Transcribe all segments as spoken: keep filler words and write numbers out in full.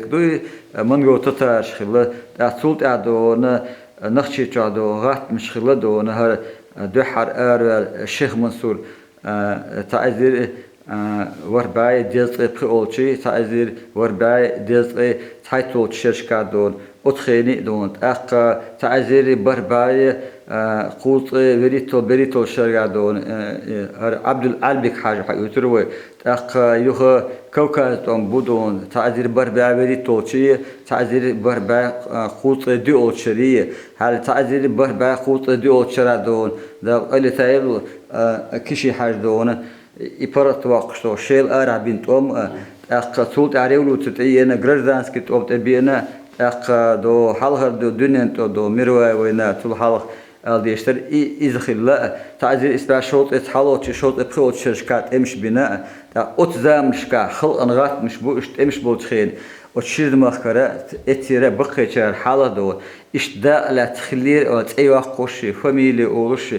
Дуй, э, монгол-татараш хилла, тӀаккха цул тӀаьхьа дона, э, Нохчийчохь дона, гӀаттамаш хилла дона, хӀара, э, дуьххьара араваьлла Шех Мансур, э, цхьа эзар, э, ворхӀ бӀе дезткъе пхиъолчий, цхьа эзар ворхӀ бӀе дезткъе цхьайттолчу шерашкахь дона, оцу хене а дона, тӀаккха цхьа эзар ворхӀ бӀе, э, кхузткъе вуьрхӀиттал-берхӀиттал шерашкахь дона, э, э, хӀара Ӏабдул-Ӏалбик-Хьаьжа хьаоьцура вай, тӀаккха юха Кавказ тӀом бу дона, цхьа эзар ворхӀ бӀе вуьрхӀиттолчий, цхьа эзар ворхӀ бӀе, а, кхузткъе диъолчу шарий, хьалха цхьа эзар ворхӀ бӀе кхузткъе диъолчу шарахь дона, Дала къайле тайбу, а, Киши-Хьаьжа дона, и паргӀат воккхуш дона, Шела арахь бина тӀом, а, тӀаккха цул тӀаьхьа революци тӀееана, гражданский тӀом тӀебеана, тӀаккха дона хьалхара ду-, дуьненан тӀом дона, мировая война, цул хьалха ала дезаш дара, и, иза хилла а, цхьа эзар исс бӀе шовзткъе цхьаллолчу, шовзткъе пхиъолчу шерашкахь тӀемаш бина а, тӀаккха оцу заманашкахь халкъана гӀаттамаш бу, уьш тӀемаш болчу хенахь, оцу ширза махкара, эццера а баккхийчара хьалха дона, иштта дакъа лаьцна хиллера а, цӀе йоккхуш, фамили олуш,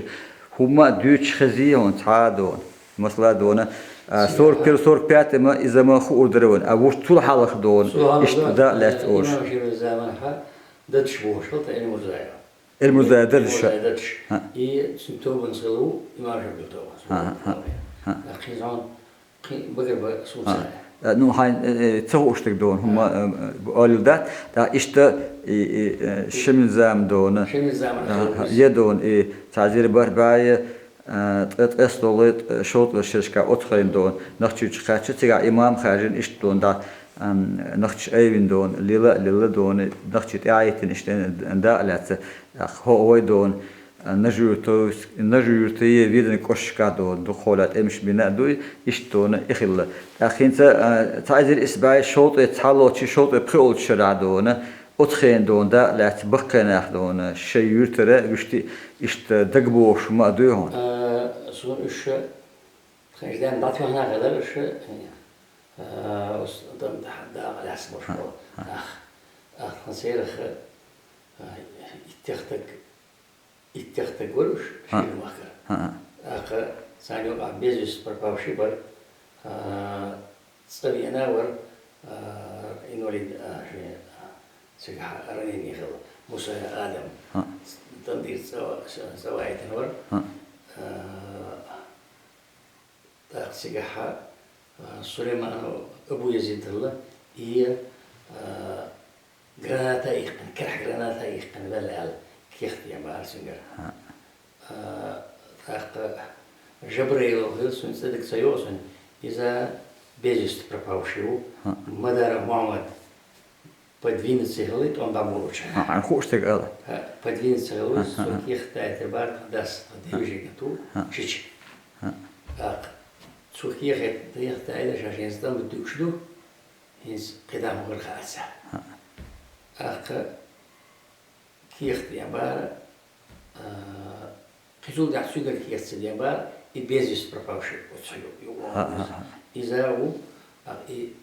хӀумма а дуьйцуш хезий хьуна цхьа а дона. Масала дона, а, сорок первый, сорок пятый ма иза ма хуур дара вайна, а вуьш цул хьалха дона, иштта дакъа лаьцна олуш. Имам Ширван заманахь даташ бохуш хилла тхан Эльмурзаева. Эльмурзаев дара ша. Эльмурзаев дара ша. ХӀаъ. И цуьнан тобанца хилла ву, имам Шамилан тобанца. ХӀаъ, хӀаъ, хӀаъ. ТӀаккха кхин зӀон, кхин багарба сов ца хаьа. Э, ну, хьайн, э, э, ца хууш дерг дона, хӀумма, э, э, олийла дац. ТӀаккха иштта, и, и, э, Шамилан зама дона. Шамилан зама хилла ву иза. Е дона, и цхьа эзар бархӀ бӀе, э, ткъе, ткъе столу, э, шовзткъа шерашкахь оцу хенахь дона. Нохчийчу кхаьчча, цигахь имам хаьржина иштта дона, да, ам, нохчаш айвина дона, лила а лила дона, нохчий тӀаьхьахӀиттина иштта дакъа лаьцна. ХӀо вай дона, Нажи-Юьрту-, Нажи-Юьртуе, Веданан кӀошташкахь дона, дукха хьолахь тӀемаш бина а дуй, иштта дона и хилла. ТӀаккха хӀинца, а, цхьа эзар исс бӀе шовзткъе цхьаллолчу, шовзткъе пхиъолчу шарахь дона, оцу хенахь дона, дакъа лаьцна баккхий нах дона, шайн юьртара вуьшта иштта дагабогӀуш ма а дуй хьуна. А, суна уьш ша тхайна дӀатоьхна хилар уьш, а, ус дан-, дакъа лаьцна болуш болу. ХӀаъ. Ах, ах, тхан церах, а, иттех стаг Иттех стаг вара уьш, ХӀаъ. Ширза махкара. ХӀаъ. ТӀаккха царна юкъахь без вести пропавший бара, а, цӀа веана вара, а, инвалид, а, шен, а, цигахь ранение хилла, Мусаев Адам. ХӀаъ. Тандир цӀа, цӀа ваийтина вара. ХӀаъ. А, ТӀаккха цигахь, а, Сулейманов Абу-Язид хилла, и, а, граната иккхина, кхерхь граната иккхина ваьлла аьлла, кехат ен бахьара цуьнгара. ХӀаъ. А, тӀаккха Жабраилов хилла, цуьнан цӀе дага ца йогӀу суна, иза без вести пропавший ву. ХӀаъ. Мадаров Мухьаммад, Подвинуться хилла, тӀом дӀаболучу. А, хьайна хууш дерг ала. ХӀаъ, подвинуться хилла, хӀаъ, хӀаъ, цо хӀаъ. Кехат даийтар бара, тхан дас, тхан дивижига ту, хӀаъ. Шича. ХӀаъ. ТӀаккха цо кехат, кехат даийтар, ша шен стамба дуьгуш ду, хӀинца кхидӀа хӀун хир хаьа ца. ХӀаъ. ТӀаккха кехат ен бара, а, кхин цул тӀаьхьа цуьнгара кехат ца ден бара, и без вести пропавший оцу ю-, ю-, ХӀаъ, хӀаъ, хӀаъ. Иза ву, а, и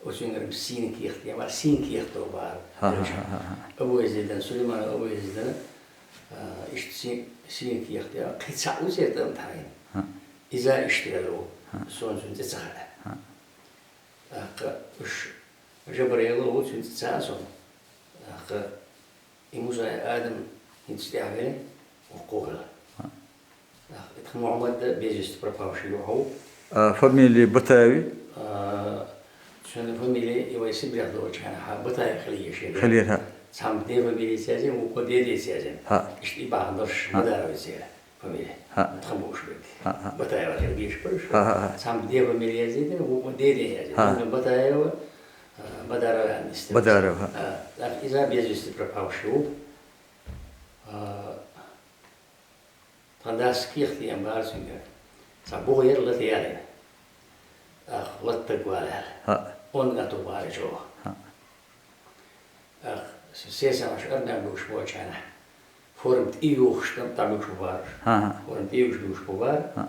оцуьнгара сийна кехат ен бара, сийна кехат ен бара. ХӀаъ, хӀаъ, хӀаъ, хӀаъ. Абу-Язидана, Сулейманов Абу-Язидана, а, иштта си-, сийна кехат ен бара. Кхин цхьаъ ву церан тӀам тхьайна. ХӀаъ. Иза иштта ваьлла ву. ХӀаъ. Суна цуьнан цӀе ца хаьа. ХӀаъ. ТӀаккха уьш Жабраилов ву, цуьнан цӀе ца а суна. ТӀаккха и Мусаев Адам хӀинца тӀаьхьа веана, воккха хилла. ТӀаккха и тхан Мухьаммад без вести пропавший ву хьо. А, фамилия Батаева? А, цуьнан фамилия и вай Сибрех долчу хенахь Батаев хила езаш яра. Хила яра, хӀаъ. Цхьамма ден фамилия ца язйина, вукхо ден ден ца язйина. ХӀаъ. Иштта и бахьана долуш, хӀаъ, Мадаров церан фамилия. ХӀаъ. Тхан бууш берг. ХӀаъ, хӀаъ. Батаева хила безаш бара уьш. ХӀаъ, хӀаъ, хӀаъ. Цхьамма ден фамилия язйина, вукхо ден ден язйина. ХӀаъ. Амма Батаева, а, Бадаров аьлла нисделла. Бадаров, хӀаъ. А, тӀаккха иза без вести пропавший ву. А, тхан дас кехат ен бара цуьнгара. Цхьа бухӀа яра лата ялийна. ТӀаккха лата дагавала аьлла. ХӀаъ. Онда тӀе бара чӀогӀа. ХӀаъ. ТӀаккха сесамаш армех буьгуш болчу хенахь, форма тӀе юхуш тӀам дӀабуьгуш бу бара уьш. ХӀан-хӀа. Форма тӀе юхуш буьгуш бу бара. ХӀаъ.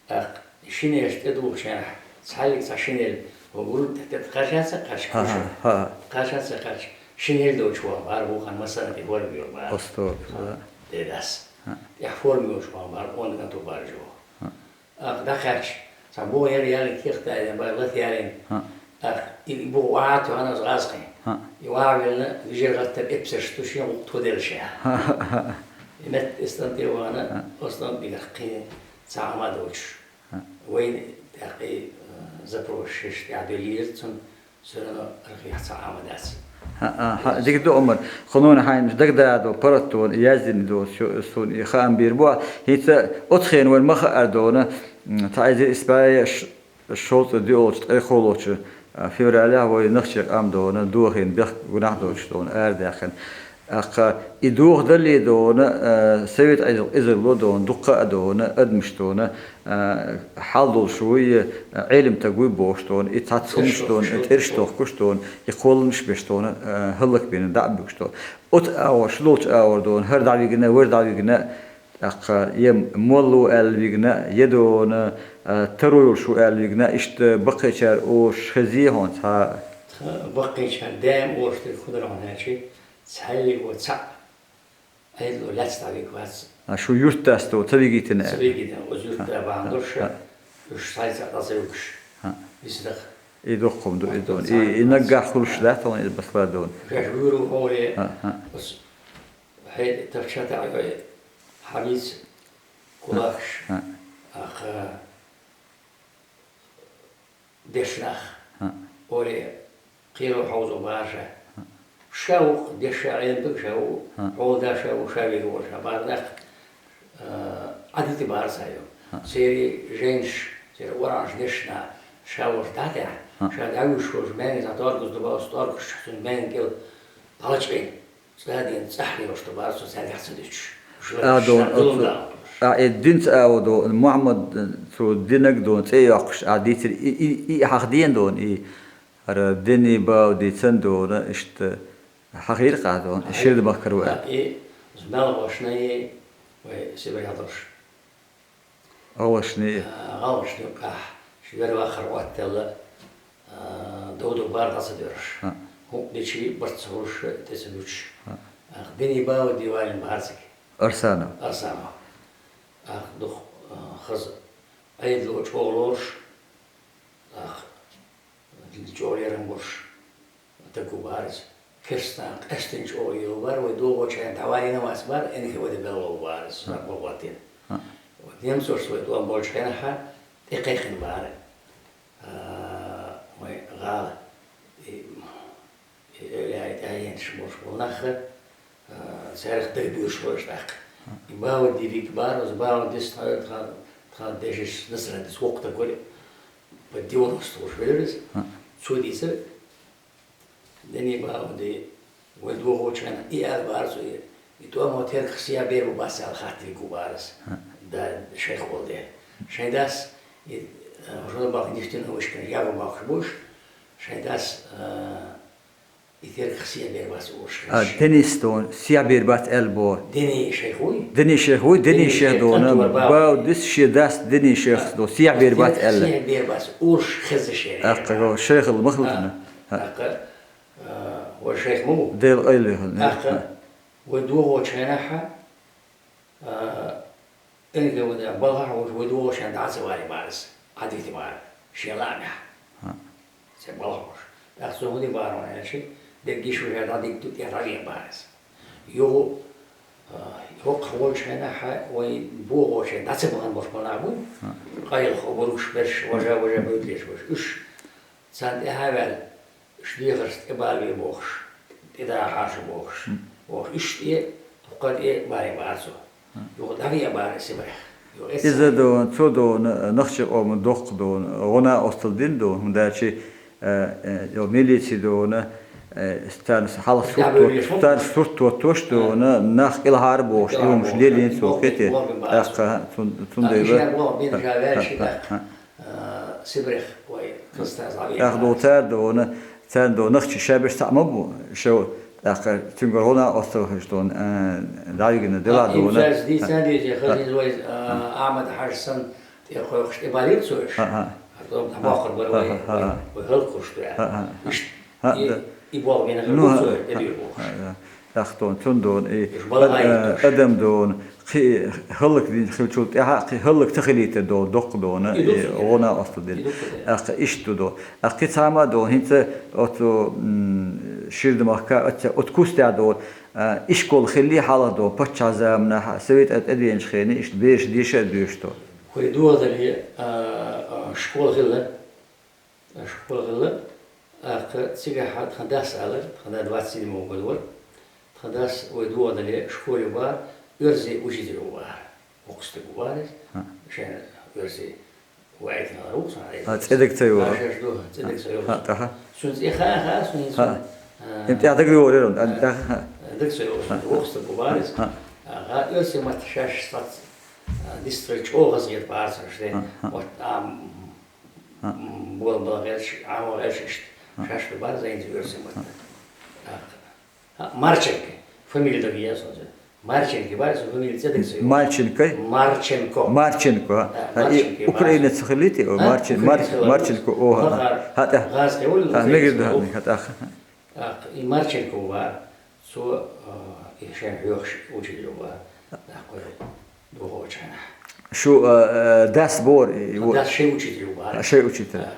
ТӀаккха шинелаш тӀедухучу хенахь, цхьаьллиг цхьа шинель вогур тӀе кхача а ца кхача, хӀан-хӀа, хӀан-хӀа, кхача а ца кхача, шинель доцуш ван бара, вукхана массарна тӀе форма йора бара. Остор, да. Де дас. ХӀаъ. ТӀехь форма йолуш ван бара, онда тӀе бара чӀогӀа. ХӀаъ. ТӀаккха дӀакхаьчча, цхьа бухӀа яра ялийна, кехат даийтина бара, лата ялийна. ХӀаъ. ТӀаккха и бухӀа охьа а тоьхна, оцу гӀазкхийн. ХӀаъ. И вагӀвелла, вижар гӀаттар эпсарш ту шен гӀулакх тхо делша. ХӀаъ, хӀаъ, хӀаъ. И метта эстан тӀе вана, хӀаъ, остан бигар кхин цхьа Ӏама доцуш. ХӀаъ. Вайна тӀаккха и, э, запрос шиш тӀехь дуьллийра цунна, цуьнан архивехь цхьа Ӏама дац. ХӀаъ, хӀаъ, дика ду, Ӏумар. Ханона хьайна дагададо, паргӀатдона, яздина ду, шу-, суна и хаам бийр бу. ХӀинца оцу хенахь вайн ма хаьара дона, м, цхьа эзар исбаеш шовзткъе доьалгӀачу, ткъе кхоалгӀачу, а, февралехь вай нахчийн къам дона, дохийна бехк гунахь доцуш дона, арадаьккхина. ТӀаккха и дохадале дона, а, совет Ӏедал, эзарло дона, дуккха а дона, адамаш дона, а, хьал долуш вуй, а, Ӏелам стаг вуй бохуш дона, и цхьацца хӀуманаш дона, и тӀерш тохкуш дона, и кхолламаш беш дона, а, хӀаллакбина, дӀа а буьгуш дона. Оцу агӀор, шу долчу агӀор дона, хӀара дӀавигна, вара дӀавигна, тӀаккха я молла ву аьлла вигна, я дона, а, таро йолуш ву аьлла вигна, иштта баккхийчара олуш хезий хьуна цхьа? Тхан баккхийчара даим олуш дерг хӀун дара хьуна аьлча, цхьаьллиг ву цхьаъ Ӏедало лаьцна дӀавигвац. А, шу юьртдас ду, ца вигийтина аьлла? Ца вигийтина, оцу юьртда бахьана долуш, уьш цхьаьллиг цхьаъ дӀа ца вуьгуш. ХӀаъ. Иза даха. И доккха хӀума ду, и дона. И, и наггахь хуьлуш дац хьуна иза, масала дона. Шаьш вуьйр ву хьуна, хӀаъ, хӀаъ, оцу хье тапча таӀой, хьабийца кулакаш, хӀаъ, хӀаъ, аха, дешнах, хӀаъ, оре, кхеро хьовзо бара ша. ХӀаъ. Ша ву-кх, деш ша Ӏелам стаг ша ву, хӀаъ, хьолда ша ву, ша вега ву ша бара нах, а, Ӏадите бара ца ю. ХӀаъ. Церан жайнаш, церан оранаш дешна, ша волуш дӀа а тӀехь, хӀаъ, ша дӀавуьйш волуш маьнга цхьа торгаз ду боху, оцу торгаш чохь цуьнан маьнга кӀел пхьалчкъийна. ЦӀа а дина, цӀахь лелаш ду бара цо, цаьргахь ца дуьтуш. Уьш лараш, а, дона, зулам оцу, дала. А, э, динца а ву дона, Мухьаммад, э, цо динаг дона, цӀе а йоккхуш, а, дийцира, и, и, и хьахдена дона, и, хӀара Дени бау дийцан дона, иштта, хьахийра кхаьа дона, и ширда махкара ву аьлла. И, мел гӀошна и, вай Сибрехь долуш. ГӀалгӀашний? А, гӀалгӀашний юкъахь, шу вер вахар Ӏоттаелла, а, дов ду бара дӀа ца доьраш. ХӀаъ. ХӀуъ дичи барт ца хуьлуш, тӀе ца буьтуш. ХӀаъ. Ах, Дени бау дийвалин бара цига. Арсанов. Арсанов. Ах, дукха, а, хаза Ӏедало чӀогӀа лоруш. Ах, чӀогӀа лерам болуш стаг ву бара иза. Керстанах къаьстина чӀогӀа лело бара, вай догӀучу хенахь дӀавалийна вац бара, эн хи вада белло ву бара иза, хӀаъ, сунах боху хӀоттийна. ХӀаъ. Вай немцош вай тӀом болчу хенахьа, тӀекхайкхина бара, а, вай гӀала, и, и эвлаяй тӀаьхьенаш болуш болу нах, а, цаьрах дагабуьйлуш вара тӀаккха. И Баудди вик бара, оцу Бауддис тхан, тхан, тхан дешиш Насраддис воккха стаг вара, по девяносто уж велира иза. ХӀаъ. Цо дийцира, Дени Бауди, вай догӀучу хенахь и аьлла бара цо, и, и тӀомо тергах сехьа бер бу бац аьлла хаттарг ву бара иза. ХӀаъ. Да, шайх волу дела. Шайн дас, и, а, жо бахка нихтина вышкана, я бу бахкаш буш, шайн дас, а, и тергах сехьа бер бац олуш хезаш. А, Денис дона, сехьа бер бац аьлла боху. Дени шайх вуй? Дени шайх вуй, Дени шайх дона, Бауддис шен дас Дени шайх дона, сехьа бер бац аьлла. Сехьа бер бац олуш хезаш яра. ТӀаккха го шайхал ма хилла. ТӀаккха, а, вай шайх ма ву. Дела къайле хилла. ТӀаккха, вай догӀучу хенахьа, а, Энга вада балхахь волуш вай догӀучу хенахь дӀа ца валий бара иза, Ӏадите бара, шен лаамехь. ХӀаъ. Цхьа балхахь волуш. ТӀаккха цо хӀун де бара аьлча, дерриг йиш вежа дӀадигна ду, тӀе дӀавен бара иза. Юха, а, хӀокху волчу хенахь вай богӀучу хенахь дӀа ца бахана болуш болу нах буй? ХӀаъ. Къайлаха обуругаш берш, важа-важа буьйлуш берш. Уьш царна тӀаьхьа а ваьлла, уьш дехарш тӀебалаве бохуш, тӀедахьа шу бохуш, бохуш, уьш тӀе, дуккха тӀе балий бара цо. Юха дӀавеа бара Сибрехь. Юха эцна иза дона, цо дона, нахчи къоман доккха дона, гӀо-накъостал дина дона, хӀунда аьлча, э, э, йо милици дона, э, царна хьалха сурт тот-, царна сурт тоттош дона, нах кӀелхьара бохуш, и хӀумаш лелийна цо кхетий. ТӀаккха цун-, цундела. Сибрехь вай Константин. ТӀаккха дона цара дона, царна дона нахчи шаберш цхьаъ ма бу, шо, тӀаккха цуьнгара гӀо-накъостал хезаш дона, а, дӀавигна дела дона. Имтияз дийцина деза, хаза иза вай, а, Ахьмад-Хьажа санна тӀе кхойкхуш тӀебалийра цо уьш. ХӀаъ, хӀаъ. ХӀара дӀабоккхур бара вай, вай хӀаллакхуш ду аьлла. Иштта, и, и болх бина хир бу цо, тӀедуьйр бохуш. ТӀаккха дона, цунна дона, и, а, адам дона, Кхы хӀаллакдина хилчул тӀаьхьа, кхы хӀаллак ца хилийта до, доккха дона, И дукха и да. гӀо-накъостал дина. И дукха да. ТӀаккха иштта до. ТӀаккха кхы цхьа ма до, хӀинца оцу, м, Ширдамахка, оцу, оцу кустехь до, а, ишкол хилли хьалха до, паччахь заманахь, совет тӀедеанчу хенахь, иштта бераш деша а доьшуш до. Хой догӀу дале, а, а, школа хилла. Школа хилла, тӀаккха цигахь тхан дас аьлла, тхан да двадцать седьмого года вара. Тхан дас вай догӀу дале, школе вар, оьрсийн учитель вар. Воккха стаг вар иза. Ха. Шен оьрсийн ваийтина вар ву сан. А, цӀе дага ца йора? Ха, шаьш ду, цӀе дага ца йора. Ха, тӀаха. Цуьнан цӀе хаа, хаа, цуьнан Ха. цуьнан, а, Им тӀаьхьа дага йора, а, тӀаьхьа, ха. Дага ца йора, Ха. воккха стаг вар иза. Ха. А, ха, оьрсийн матта шаьш сац, а, дистра чӀогӀа хазахета бара сан, шде. Ха, ха. Вот, а, Ха. М, бола бала гӀерташ, Ӏамо гӀерташ иштта. Ха. Шаьш ду бара зайнца оьрсийн матта. Ха. ТӀаккха. Ха, Марченко. Фамилия дага еза оцу. Марченко бара, со фамилия цӀе дага ца йогӀуш. Мальченко? Марченко. Марченко. Да, Ха, и Марченко бара. Украинец хилийти? О, А, Марчен-, украинец Марч-, хилла. Марченко, о, ха. Ха, ха. ХӀаъ, тӀе. Ха, мегар ду, ха, тӀаха. ТӀаккха и Марченко вара. Цо, а, и шен хьоьхуш учитель вара, дӀакхойла духовчхьанахь. Шу, а, а, дас бора, и, Сан дас шен учитель вара. А, шен учитель. Да.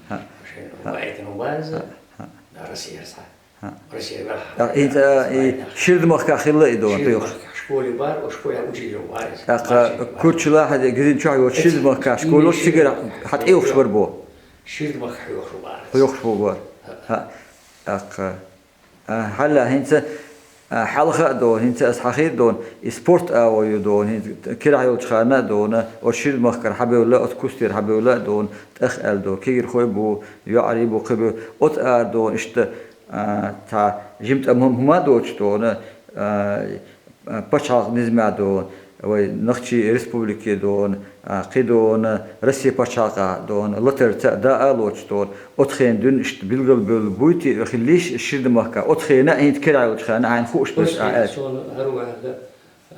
Ха. Шен Ха. ваийтина вара иза. Ха, ха. Да, Россия схьа. Ха. Россия вара. А, и, а, и Спайнах. Ширдамахка хилла и дона, Ширдамахка хьоьхуш. Школе вара, о, школе учитель вара иза. ТӀаккха Марченко вара. Курчалахь, Гезин чохь йоцу Эци. Ширдамахка школа, Эци. цигара хьатӀеухуш вара бо. Ширдамахка хьоьхуш вара иза. Хьоьхуш бо бара. Ха. Ха. ТӀаккха. А, хьалла хӀинца, а, хьалха а дона, хӀинца аса хьахийра дона, и спорт агӀо ю дона, хӀинца кирахь йолчу ханна а дона, оцу Ширдамахкара хьабевлла, оцу кустера хьабевлла а дона, тӀах аьлла дона, кегирхой бу, йоӀарий бу, кхин бу, оцу ара дона, иштта, а, цхьа жимма тӀам хӀума а доцуш дона, а, пачхьалкх низамехь дона, вай Нохчийн республике дона, а, кхин дона, Россия пачхьалкхехь дона, латарца а, даа а лоцуш дона, оцу хенахь дуьйна иштта билгалбевлла буй те, хиллийш Ширдамахка, оцу хенахь а, хӀинца кира йолчу хенахь а хьайна хууш берш а аьлла. Оцу хенахь суна хӀара ваьлла, а,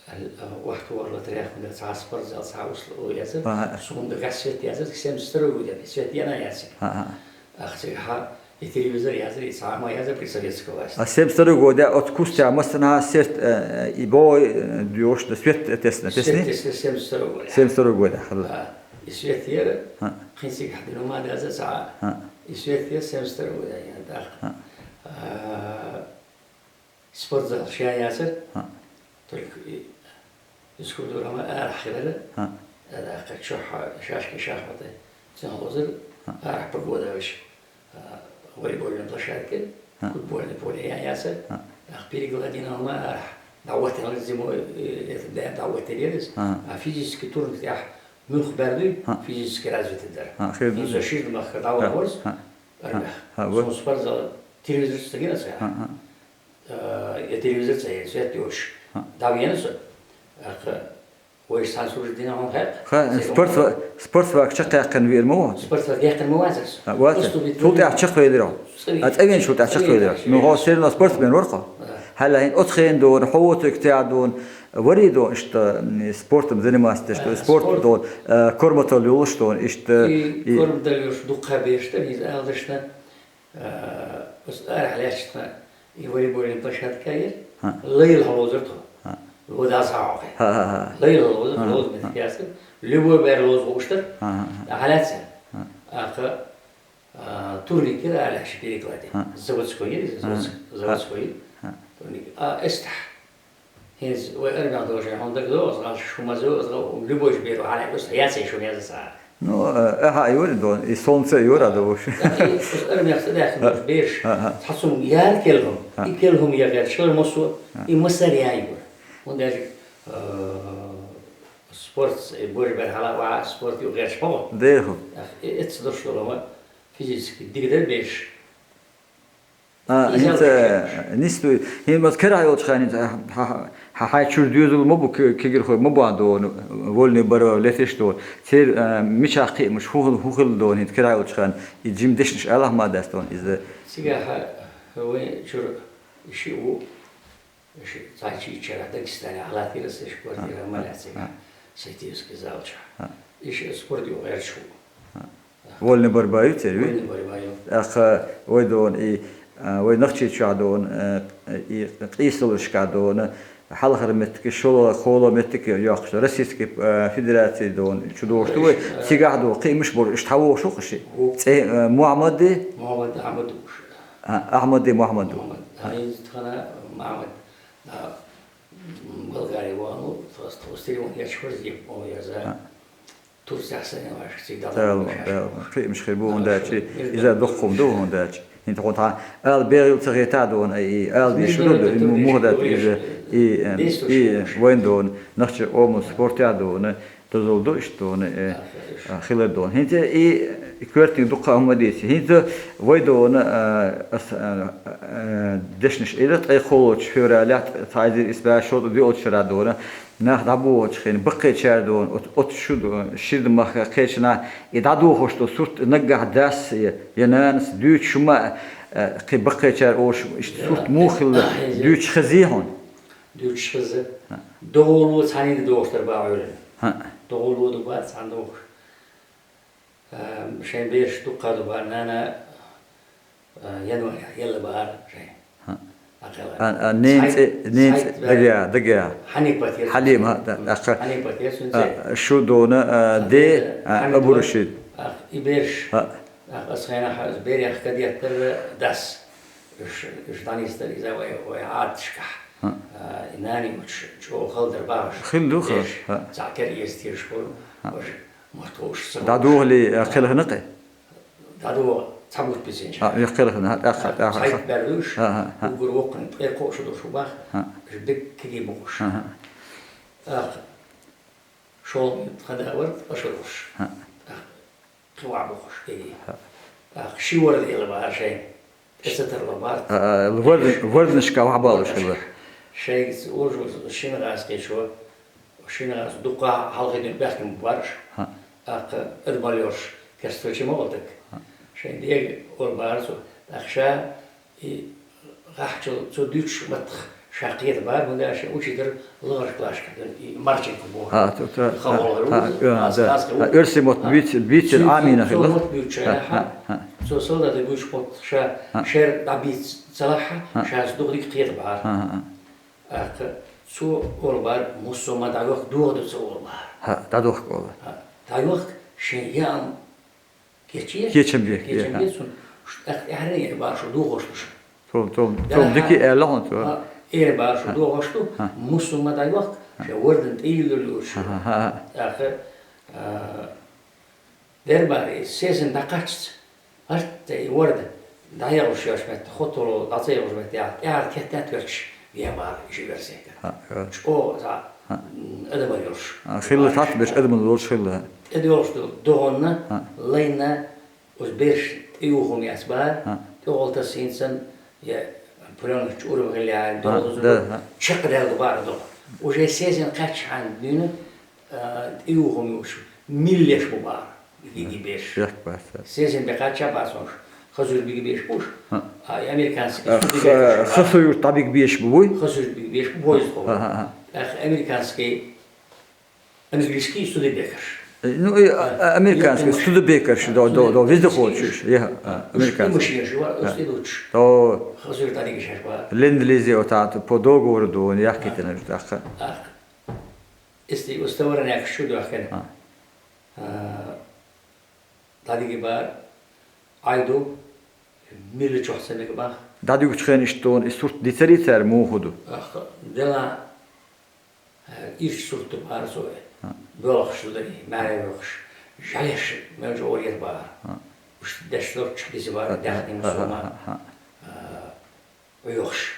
Аьлла, а, охьатохар латарехь хӀунда цхьа спортзал, цхьа условие яцара. Ага. Суна дагахь свет яцара, семьдесят второй год яцара, свет яна яцара. Ага. Ахча хьа, и телевизор яцара, и цхьа хӀума яцара при советской власти. А семьдесят второй год, оцу кустехь массанхьа серт, э, и бой, э, доьшуш, да, свет тесна, Свет тесни? тесна семьдесят второй год. Семьдесят второй год, хала. А, и свет яра, А. кхин цигахь дина ма даза цхьа. А. И свет яра семьдесят второй год, я, да. А. А, Спортзал шен яцара, ХӀаъ. Только и физкультура ма арахь хилара, ХӀаъ. ТӀаккха чохь шашки шахматы цхьаьна лозара, ХӀаъ. Арахь погода веш, а, волейбольная площадка, ХӀаъ. Футбольное поле я яцара, ХӀаъ. ТӀаккха перекладина ма арахь, дӀаваттина зимой, э, это, да, дӀаваттина ерис, ХӀаъ. А физический турник тӀехь муьлх баьрдуй, ХӀаъ. Физически развитый дара. ХӀаъ, хир ду. Иза ширда махка дӀавахарс, ХӀаъ. Армех. ХӀаъ, вот. Сон спортзал телевизор стагина ца. ХӀаъ, ХӀаъ. Э, я телевизор ца, я свет йош. ХӀаъ. Дав яна со. Ах, вай сан сурж дина хьон хек. Ха, спортсва-, спортсвак чекхъяьккхина виър ма ву? Спортсвак яьккхина ма вацарс. А, вацар. Просто вид Цул тӀаьхьа чекхвелира. Цкъа Ну, хьо серна спортсмен вар хьо? Да. Хьала хӀин оцу хенан дора, хьо воцург тӀехь дона, вари дона, иштта, м, спортом заниматься деш, А, спорт спорт. Дона, э, корматал йолуш дона, иштта, И и корматал йолуш дукха беш тар, иза алдашна. А, ус арахь лаьтташна и волейбольная площадка яр. ХӀаъ. Лайла хьалозар тхо. ХӀаъ. Вода схьа хьокхи. ХӀаъ, хӀаъ, хӀаъ. Лайла хьалозар, ХӀаъ, лоза хӀаъ. Метр яцар. Любой бер лоза хууш тар. ХӀаъ, хӀаъ, хӀаъ. Ахьа лаьццара. ХӀаъ. ТӀаккха, а, турник яр аьлла ши перекладе. ХӀаъ. Заводской яр иза, ХӀаъ. Заводс-, заводской. ХӀаъ. Турник. А, эстахь. ХӀинца вай армех долчу хьуна дагадогӀу, ас шу маза, ас любой бер хьала, ас яций шу меза ца. Ну, э, ахьа а юра дон, и солнце а юра А, довуш. Так и ас армех ца даьхкина А. Берш, А, а. Цхьа цунга яра келхум, А. И келхум я гӀерташ хилар массо, А. И массар я юра. ХӀунда аьлча, э, спорт, э, божа бер хьала ваха, спорт ю гӀерташ хьо. Дерху. Так и эцца дош долу ма физически дигда берш. А, Иза хӀинца, лучше. Нисдуй. ХӀинца ма карахь йолчу хенахь хӀинца хьа-, хьа-, хьайн чуьра доьзал ма бу, ке-, кегирхой ма бу дона, вольный борьба летиш дона. Церан, а, мичахь кхиамаш хӀун хил-, хӀун хилла дона, хӀинца карахь йолчу хенахь и жима дешнаш алахь ма дац дона иза. Цигахь вайн чуьра шиъ ву, ши-, цхьа чийчара Дагестане хьалатира, аса ши квартира А, ма а, лаьцира, а. Сатирский зал чохь. А. И ши спорт ю гӀерташ ву. А. Вольный борьба ю церан, вуй? Вольный борьба ю. ТӀаккха вай дона и, А, вай Нохчийчохь дона, а, и къийсаллашкахь дона, хьалхара меттиг, шолгӀа, кхоалгӀа меттиг йоккхуш, Российский, а, Федераци дона, чу догӀуш ду вай, цигахь дона, кхиамаш бара, иштта хьан вогӀуш ву-кх ши? ЦӀе, а, Мухьаммади? Мухьаммад Ахьмад ву-кх. А, Ахьмади Мухьаммад ву. Мухьаммад. А, из тхана Мухьаммад. А, м, Болгари вахана, тхо, тхо стири ван яч хурзи, о, я за. А. Турцехь санна ваша цига Дала, дала, дала. Кхиамаш хир бу хӀунда аьлча, иза дуккха хӀума ду хӀунда аьлча. ХӀинца хьуна тхьа ала бегӀийла ца хетахь дона, и ала дийш хир ду, и му-, муха дац иза, и, э, и вайн дона, нохчийн къоман спортехь дона, дозалла ду иштта дона, э, а, хилар дона. ХӀинца и коьртаниг дуккха а хӀума дийци. ХӀинца вай дона, а, ас, а, а, дешнаш ила, ткъе кхоалгӀачу февралехь, цхьа эзар исс бӀе шовзткъе доьалгӀачу шарахь дона, нах дӀабохучу хенахь, баккхийчара дона, оцу, оцу шу ду-, шира махка кхечанхьа, и дӀадохуш долу сурт наггахь дас я, я нанас дуьйцуш хӀума, э, кхин баккхийчара олуш, иштта сурт муха хилла дуьйцуш хезий хьуна? Дуьйцуш хеза. ХӀаъ. ДогӀур ву цхьаьна догӀуш дара боху Ӏуьйранна. ХӀаъ. ДогӀур ву ду бац цхьаьна догӀуш. Э, шайн бераш дуккха ду бара, нана, э, январь елла бара шайн. ХӀаъ. А, а, ненан цӀе, ненан цӀе, дага, дага. Хьанипат яра. Хьалима, хӀаъ, да, тӀаккха. Хьанипат яра цуьнан цӀе. А, шу дона, а, де, а, Абу-Рашид. Ах, и бераш. ХӀаъ. Ах, ас хенахь, ас берех кадеттара дас. Уьш, уьш дӀанийсдара иза вай, вай Ӏадаташкахь. ХӀаъ. А, и нани уьш чӀогӀа хала дара бохуш. Хилла ду, хӀаъ. Бераш. ХӀаъ. Цхьа кара эца тешаш хуьлу. ХӀаъ. Уьш мотт вовшашца. ДӀадохале, а, кхелхина кхе? ДӀадоха, цхьа бутт бисинча. А, юха кхелхина, хӀаъ, тӀаккха, тӀаккха. Цхьайтта баьлла уьш, хӀаъ, хӀаъ, хӀаъ. Уггар воккханиг ткъе кхоъ шу долуш бах, хӀаъ. Уьш дика кегий бохуш. ХӀаъ, хӀаъ. ТӀаккха шолгӀа тхан да вара, ткъа шу долуш. ХӀаъ. ТӀаккха кхин вахь бохуш кегий. ХӀаъ. ТӀаккха ши ворда елла бара шайн. ТӀе ца тарло бара. А, а, вордан-, ворданашка вахьа балуш хилла. Шайгаца ужу шина гӀаз кхечо, шина гӀаз дуккха хьалхе дуьйна баьхкина бу бараш. ХӀаъ. ТӀаккха адамалла йолуш, керста чу ма олу дага. ХӀаъ. Шайн дега олу бара цо. ТӀаккха ша и гӀахьчул цо дуьйцуш маттах ша кхета бара, хӀунда аьлча шен учитель лахарчу классашка, и Марченко боху. А, то, то, хавалгӀа а, ву, а, а, аз, да. Аз, а, оьрсийн мотт буьйцу-, буьйцина Ӏамийна хилла. Цо мотт буьйцуш, а, а, а. Цо солдата буьйцуш мотт ша, а, шер дӀабийца ца лахь, а, ша дукха дика кхета бара. А, а, а. ТӀаккха цо олу бара, муссо ма дӀайохка догӀа ду ца олу бара. ХӀаъ, дӀадохка олу. ХӀаъ, дӀайохка шен яам Кече? Кечам бе, кечам бе, хӀаъ. Цунна. Ш-, эх, эхьарий бара шу дохуш ду шу. Цо, цо, цо дика аьлла хьуна цо. ХӀаъ, эр бара шу дохуш ду, хӀаъ. Муссо ма дӀайохка, хӀаъ. Ша вордан тӀе йиллалуш. ХӀаъ, хӀаъ, хӀаъ. ТӀаккха, а, дер бара, и сезам дӀакхаччалц, гӀарта и ворда дӀаягӀуш йолуш метта, хотало дӀа ца ягӀуш метта, тӀехьара кеттана тоьттуш. Вен бара, иша версетта. ХӀаъ, хӀаъ. ЧӀогӀа, хӀаъ. М, адамалла йолуш. А, хилла цхьацца берш адамалла йолуш хилла. ТӀедогӀуш ду догӀанна, хӀаъ. Лайна, оцу берш тӀеюху хӀума яц бара, хӀаъ. ТӀехула тасийна санна, я пленка чӀурам хилла яьлла, хӀаъ, догӀа да, хӀаъ. Чекхдаьлла бара догӀа. Уже сезам кхаьччахьана дуьйна, а, тӀеюху хӀума юуш, миллеш бу бара. Биги беш. Бехк бац. Сезам бе кхачча бацунш. Хазур биги беш буш. ХӀаъ. А, и американский, а, студебекерш. Ха-, хасур дӀабиги беш бу, буй? Хазур биги беш бу, поезд хо. ХӀаъ, хӀаъ, хӀаъ. Ах, американский, английский студебекерш. Ну, и, а, а, американский студебекерш, до, до, до, вездеходчуш, я, а, американский. Машина шива, устилуч. То. Хазур дӀабиги шаш ба. Ленд-лизе вот это по договору до, я китана, так. Ах. Если уставарняк шу дохкен. А. А, дӀадиги бара, Ӏай ду, милла чохь ца мега бах. ДӀадуьгучу хенаш тхуна и сурт дицарий цара муха ду? Ах, дела, э, ирчу сурт ду бара цо. А. Боьлхуш ду дарий, маьре боьлхуш. Жалеш, мел чӀогӀа еза бара. А. Уьш деш лоцчух дизи бара, а, даьхни а, муссо а, ма. А, а, а. А, Ӏоьхуш.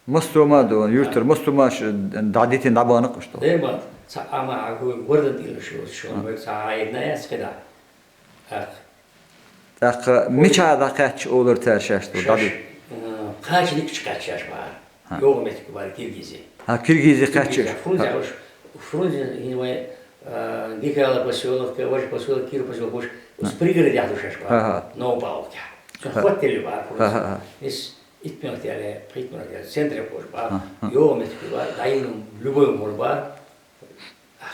Массо а ма ду, юьртара массо а ма ш-, дӀадитина дӀабахана-кх уьш тхо. Дербан, цхьа а ма хьан хӀуй, вордан тӀе йолуш йоцуш, хӀаъ. Вай цхьа а хьаийдина яц кхидӀа. ТӀаккха. ТӀаккха мичахь дӀакхаьчча олура цара шаьш ду, шаьш, дӀаду? Э, кхача дикачу кхаьчча шаьш бара. ХӀаъ. ЙогӀу меттиг бара Киргизи. А, Киргизи кхаьчча. Киргизи, Фрунзе, хӀаъ. Уж, Фрунзе, хӀинца вай, э, Дикала посёлок, Важа посёлок, Кира посёлок, уж, хӀаъ. Пригородехь ду шаьш бара. ХӀаъ, хӀаъ. Новая Павловкехь. Цунна хӀаъ. ХӀоттаелла бара Фрунзе. ХӀаъ, хӀаъ, хӀаъ. Ис Итт минут яьлла, пхийтта минут яьлла, центре кхочуш бара, хӀаъ, хӀаъ. ЙогӀу меттиг бара, дӀайина, любой хӀума бара,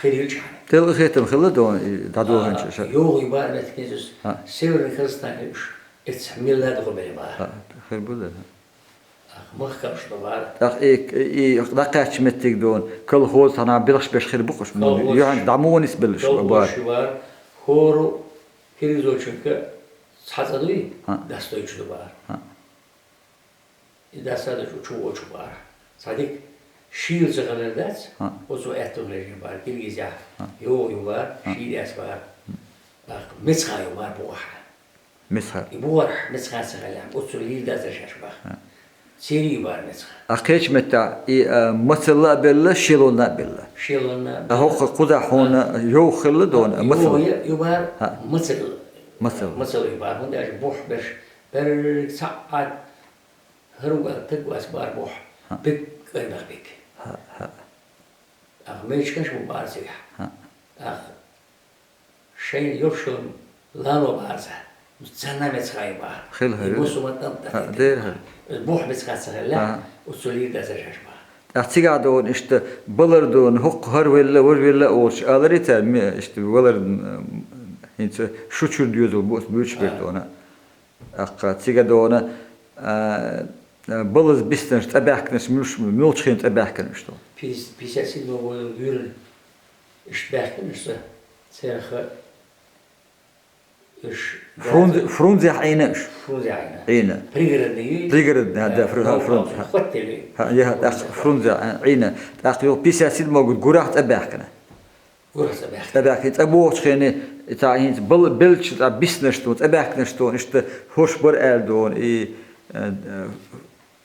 хир йилча хьан. Делкъа хетам хилла дона, и дӀадохинчу а, ша. ЙогӀу бара меттиг иза, хӀаъ. Северный Казахстан уьш, эццахь милла дукха белла бара. ХӀаъ, хир бу дан. Махкамаш ду бара. ТӀаккха и, и дӀакхаьчча меттиг дона, колхоз хьана билгаш беш хир бу-кх уж. Колхоз. Юхьанца дӀа мо нисбеллаш бара. Колхоз шу бара. ХӀора Киргизочунка цхьа цӀа дуй? ХӀаъ. Дас дойчу ду бара. ХӀаъ. И дас а дойчу чу вочу бара. Цхьа дика шийла ца хилар дац, ХӀаъ. Оцо аьттув лежна бара, Киргизехь. ХӀаъ. Йо, ю бара, ХӀаъ. Шийла эс бара. ТӀаккха мецхьа ю бара бухахь. Мецхьа. И бухархь мецхьа ца хилла, оццул лийр дацар шаьш баха. ХӀаъ. Церий ю бара мецхьа. А кхечу меттехь и, а, мацалла а белла, шелонна а белла. Шелонна а белла. А хӀокху кхузахь хьуна йовха хилла дона, а, мацалла. Йо, ю бара ХӀаъ. Мацалла. Мацалла. Мацалла ю бара, хӀунда аьлча бухь берш, берриг цхьаъ а хӀара стаг вац бара бухь. ХӀаъ. Биг къайнах биг. ХӀаъ, хӀаъ. Ах мечкаш бу бара цигахь. ХӀаъ. Ах Шайн йолуш йолу лало бара цара. Царна мецхьа ю бара. Хила хӀара. И бусу ма тӀам тӀе ХӀаъ, дера хӀара. Бухь мецхьа ца хилла, ХӀаъ. Оццул лийр дацар шаьш бара. ТӀаккха цигахь дона иштта балар дона, хӀокху хӀара велла, важа велла а олуш, аларий цара, ме-, иштта валар, м, хӀинца шу чуьра доьзал бу, буьйцуш бара дона. ТӀаккха цига дона, а, а, балаза биснарш, цӀа баьхкинарш, муьлш-, муьлхачу хенахь цӀа баьхкинарш дона. Пис-, пятьдесят седьмой год вуьйрана иштта баьхкинарш цӀа, церах Уьш Фрунзе-, Фрунзехь Ӏийна уьш. Фрунзехь Ӏийна. Ӏийна. Пригородный ю? Пригородный, да, Фру-, Фрунзе. Хотели. ХӀаъ, я, тӀаккха Фрунзехь Ӏийна. ТӀаккха юха пятьдесят седьмой год гурахь цӀа баьхкина. Гурахь цӀа баьхкина. ЦӀа баьхкина. ЦӀа бохучу хенахь, цхьа хӀинца бал-, беллачу цӀа биснарш дона, цӀа баьхкинарш дона, иштта хӀорш бара аьлла дона, и, э, э,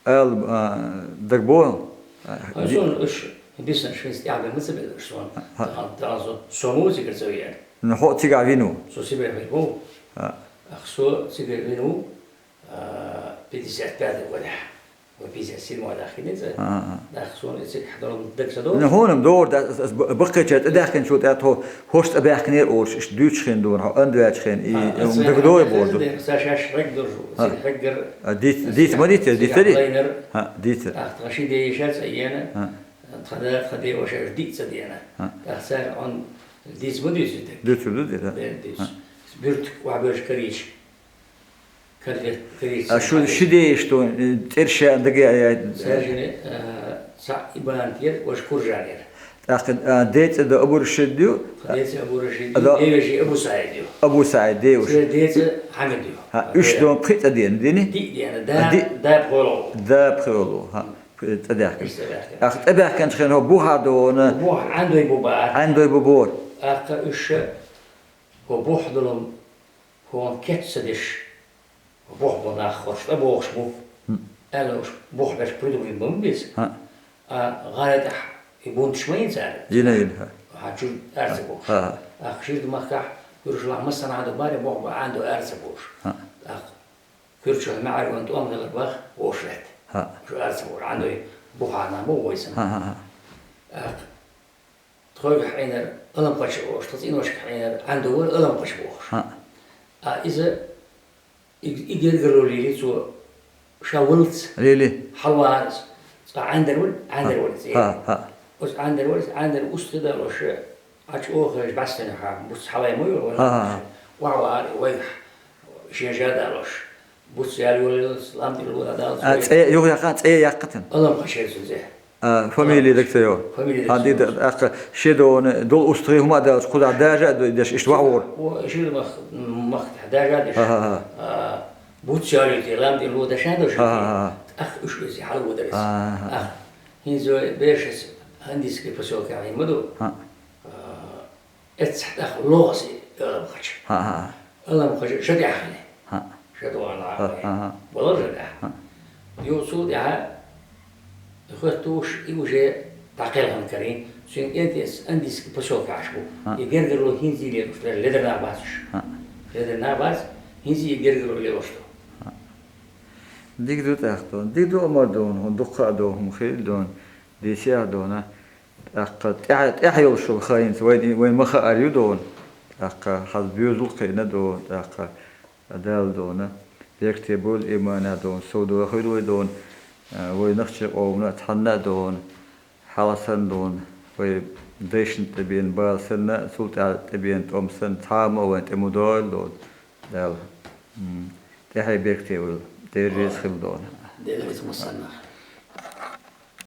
Ала, а, дагабо? А, ди- суна уьш биснарш хӀинца тӀаьхьа бен ма ца беза уьш суна. ХӀаъ. Тахана, тахана со, со ма ву цигара ца веана. Ну, хьо цигахь вина ву? Со Сибрехь вина ву. ХӀаъ. Ах, со цигара вина ву, а, пятьдесят пятый годехь. Вай пятьдесят седьмой дахкина иза. ХӀаъ, хӀаъ. Ах, суна и цигахь долу дага ца до. Ну, хьуна-м догӀура, да, ас, ас б-, баккхийчара тӀедехкинчул тӀаьхьа тхо хӀорш тӀебаьхкинера олуш, иштта дуьйцучу хенахь дона, хьо ан доьллачу хенахь, и, а, м, дагадогӀий боху. Ца шаьш хьегдоржу, ХӀаъ. Цига хьеггар. А, диц-, диц ма дицара, дицарий? ХӀаъ, дицара. Ах, тхан ши ден йиша цӀа йеана, ХӀаъ. Тхан да, тхан ден ваша диъ цӀа деана. ХӀаъ. Ах, цара хьуна диц ма дуьйцу дерг? Дуьйцур ду дерг, хӀаъ. Дерг дуьйцу. ХӀаъ. Бюртк охьабевлча карийча. Конфет, карийча. А шу ши ден йиша ду, э, цӀераш а дага а яй? Цаьршинна, а, цхьаъ Ибан яра, важа Куржан яра. ТӀаккха, а, ден цӀе ду Абу-Рашид ю? Ден цӀе Абу-Рашид ю, ден вежарий Абу-СаӀид ю. Абу-СаӀид, ден вежарий. Церан ден цӀе Хьамид ю. ХӀаъ, уьш дона пхи цӀа деана, дини? Диъ деана, а, да, диъ. Да пхи волу. ХӀаъ, пхи волу, хӀаъ, цӀа даьхкина. ЦӀа даьхкина. ТӀаккха цӀа баьхкинчу хенахь хьо бухахь дона? Бухахь Ӏандой бу бара. Ӏандой бу бора. ТӀаккха уьш хьо бухахь долу хьуна кеч ца деш, бухахь болу нах хӀорш тӀебогӀуш бу, аьлла уьш бухахь берш предупредить бан беза. ХӀаъ. А гӀара тӀехь и бунташ ма йина цара? Йина, йина, хӀаъ. Хьан чуьра ара ца бохуш. ХӀаъ, хӀаъ. Ах, ширда махкахь, куьршалахь массанхьа ду бара, бухахь бан Ӏандой ара ца бохуш. ХӀаъ. Ах, куьрчалахь маьӀарган тӀом хилар баха, вовшахӀетта. ХӀаъ. Шу ара ца бохуш. Ӏандой бухахь нах ма ву вай санна. ХӀаъ, хӀаъ, хӀаъ. Ах, Тхойгахь Ӏийнар Алам-Пача бохуш, тхан цӀийношкахь Ӏийнар Ӏандо вара Алам-Пача бохуш. ХӀаъ. А иза и, и гергарло лели цо ша валлалц. Лели. Хьалавахара иза. Цкъа Ӏандар вара, Ӏандар вара иза. ХӀаъ, хӀаъ. Оцу Ӏандар вара иза, Ӏандар устагӀа далош, Ӏачу охайша бӀаьстенахьа, буц хьалай ма йора вайн. ХӀаъ, хӀаъ, хӀаъ. Охьавахара, вайгахь шен жа далош. Буц ял йолалц, лам тӀера ло далалц. А, цӀе юха яккха, цӀе яккха тан? Алам-Пача яра цуьнан цӀе. А, фамилия дага ца йо? Фамилия дага ца йо. ХӀан, ди да, тӀаккха шен дона, долу устагӀий хӀума а даллалц, кхузахь дажа а деш, иштта вахьур. О, шира мах-, махкахь дажа а деш. ХӀаъ, хӀаъ, хӀаъ. А, буц ял йойтий, лам тӀера ло дашан а даш. ХӀаъ, хӀаъ, хӀаъ. ТӀаккха уьш оьзий хьалаводар иза. ХӀаъ, хӀаъ. Ах, хӀинца вай берашца Андийский посёлкехь ма ду. ХӀаъ. А, Эццахь тӀаккха лоьху аса и Алам-Пача. ХӀаъ, хӀаъ. Алам-Пача жа тӀехь хили. ХӀаъ. Жа тӀехь хили. ХӀаъ, хӀаъ, хӀаъ. Валар жа тӀехь. ХӀаъ. Юха цул тӀаьхьа хоьттуш и уже дӀакхелхина карийна. Цуьнан кӀентий аса Андийский посёлкехь Ӏаш бу. ХӀаъ. И гергарло хӀинца а лелош ду, ледара нах бац уьш. ХӀаъ. Ледара нах бац, хӀинца а и гергарло лелош ду. ХӀаъ. Дика ду тӀаккха дона. Дика ду омар дона, хӀун дуккха а дона, хӀума хилла дона. Дийцехь дона. ТӀаккха тӀаьхьа, тӀаьхьа йолуш йолу хан хӀинца вайн, вайн ма хаара ю дона. ТӀаккха хьан боьзал кхиъна дона. ТӀаккха Дала дона. Беркате бойла иманехь дона. Сов дохийла вай дона. Вай нохчийн къомана а цхьанна а дона. Хьала санна дона. Вай дайшна тӀебеана бала санна, цул тӀаьхьа тӀебеана тӀом санна, цхьа а ма а вайн тӀе ма дойла дона. Дала. М. ТӀаьхье беркате войла. Дела реза хила дона. Дела реза хила массарна.